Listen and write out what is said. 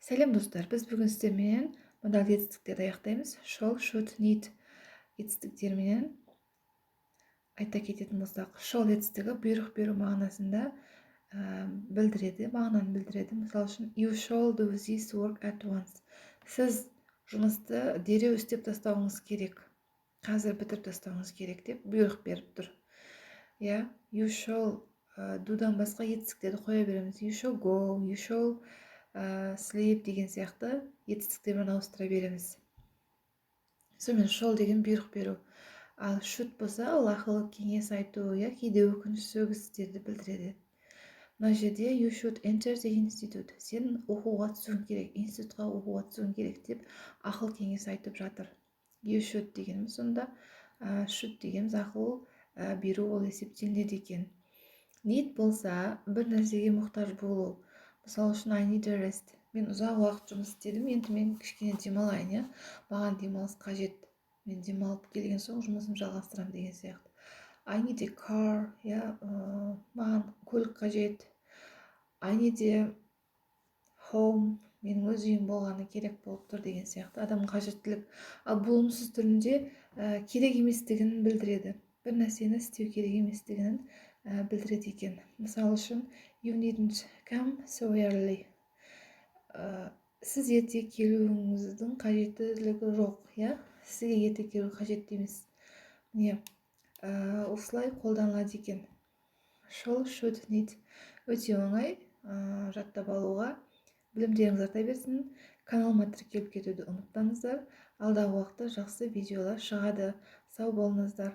Сәлем, достар! Біз бүгін сіздерменен модаль етістіктерді аяқтаймыз. Shall, should, need етістіктерменен. Айта кететін болсақ, shall етістігі бұйрық беру мағынасында білдіреді, мағынаны білдіреді. Мысалы үшін, "You shall do this work at once." Сіз жұмысты дереу істеп тастауыңыз керек, қазір бітіріп тастауыңыз керек деп бұйрық беріп тұр, иә. You shall do-дан басқа етістіктерді қоя береміз. You shall go, you shall sleep деген сияқты етістіктермен ауыстыра береміз. Сонымен, shall деген бұйрық беру, ал should болса, ол ақыл кеңес айту, иә, кейде өкініш, сөгістерді білдіреді. Мына жерде "You should enter the institute", сен оқуға түсуің керек, институтқа оқуға түсуің керек деп ақыл кеңес айтып жатыр. You should дегеніміз сонда, should дегеніміз ақыл беру болып есептелінеді екен. Need болса, бір нәрсеге мұқтаж болу. Мысалы үшін, "I need a rest". Мен ұзақ уақыт жұмыс істедім, енді мен кішкене демалайын, иә, маған демалыс қажет, мен демалып келген соң жұмысымды жалғастырамын деген сияқты. "I need a car", иә, маған көлік қажет. "I need a home", менің өз үйім болғаны керек болып тұр деген сияқты адамның қажеттілік. Ал болымсыз түрінде керек еместігін білдіреді, бір нәрсені істеу керек еместігін білдіреді екен. Мысалы үшін, "You needn't come so early", сіз ерте келуіңіздің қажеттілігі жоқ, иә, сізге ерте келу қажет емес. Міне, осылай қолданылады екен shall, should, need. Өте оңай жаттап алуға. Білімдеріңіз арта берсін! Каналыма тіркеліп кетуді ұмытпаңыздар. Алдағы уақытта жақсы видеолар шығады. Сау болыңыздар!